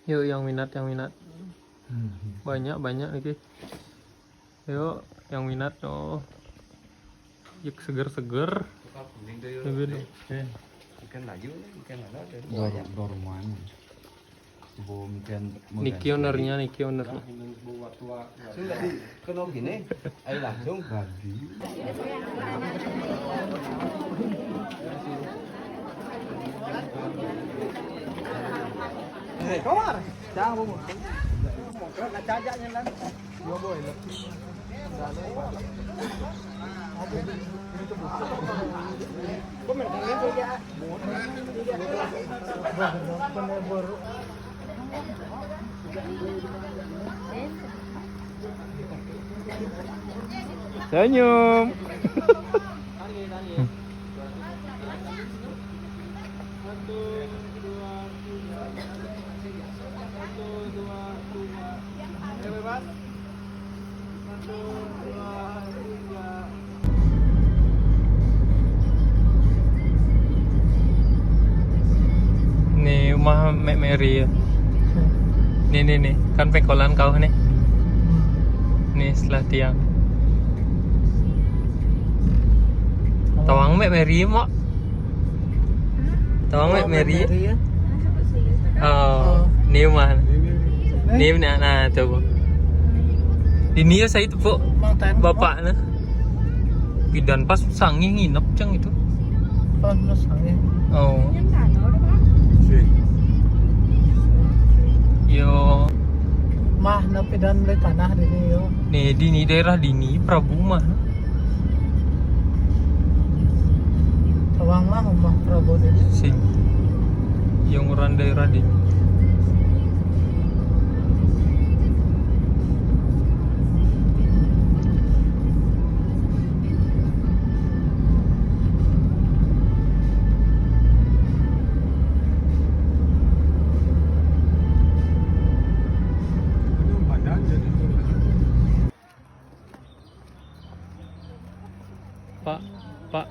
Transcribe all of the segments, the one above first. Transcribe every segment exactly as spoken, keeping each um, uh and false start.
Yuk, yang minat, yang minat. Banyak, banyak lagi. Yuk, yang minat, oh. Yuk, seger-seger. Lebih deh. Ikan laju nih, ikan ada. Dor-, dorman. Coba ikan. Niki ownernya, niki owner. Sudah, kena gini. Ayo langsung. Babi. Keluar. Jangan, Bu. Nak cajaknya, Lan. Yo, boy. Senyum. Nih rumah Mek Mary ya. Nih, nih, nih. Kan pengkolan kau nih. Nih sebelah tiang. Tawang Mek Mary, Mak. Tawang Mek Mary. Mary ya. Oh, ni mah. Ni nak, nah, tu, Bu. Ini ya saya tepuk. Bapak nah. Pidan pas sangi nginep cang itu. Pas sangi. Oh. Yo. Mah, napi dan beli tanah di sini, yo. Nih, di ini daerah di ini, Prabu mah. Tawang mah rumah Prabu di sini. Sing. Yang orang daerah di ini. Pak, Pak.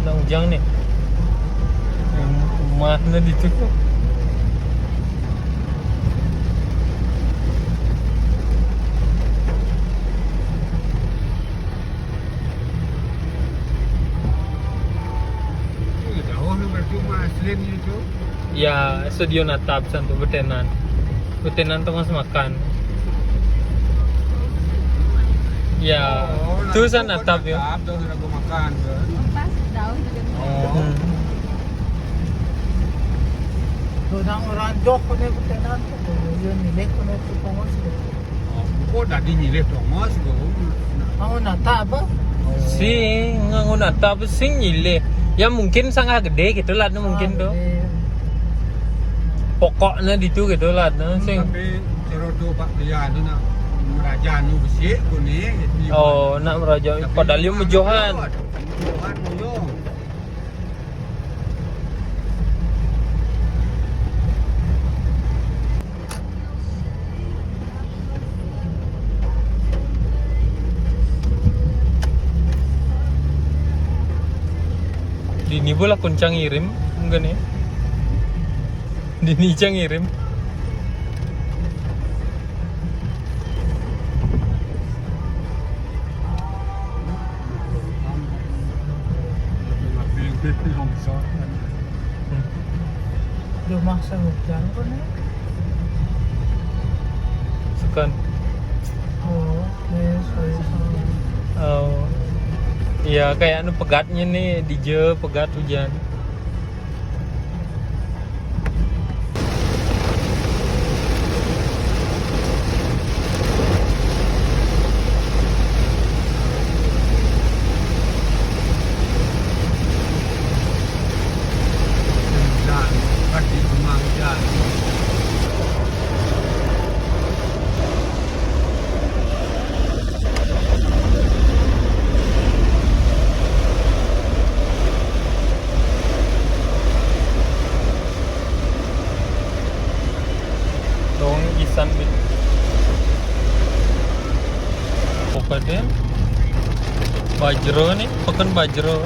Nang ujang nih. Rumahnya di situ. Jauh nih berarti rumah aslinya itu. Ya, studio natap santu betenan. Betenan tongos makan. Ya, oh, tuh sana natap ya. Natap, tuh sudah gua makan, kan. Pas daun juga. Oh. Hmm. Tuh nang orang jok kone betenan tuh. Yo nilai kone tuh tongos. Oh, kok tadi nyilih tongos, kok? Nganggo natap apa? Sing, nganggo natap sing nyilih. Ya mungkin sangat gede gitu lah, mungkin tuh. Pokoknya di itu gitu lah, sing. Tapi cara tuh Pak Pria itu nak meraja anu besi, kuning, gitu. Oh, nak meraja. Tapi padahal dia mejohan. Mejohan, mejohan. Dini bola kuncang ngirim, enggak nih? Dini cang ngirim. Masa hujan kok nih? Sukan. Oh, nih, sorry, sorry. Oh. Iya, kayak anu pegatnya nih, di je pegat hujan. Hujan, pagi rumah hujan. Dong isan di Kabupaten Bajro nih, Pekan Bajro.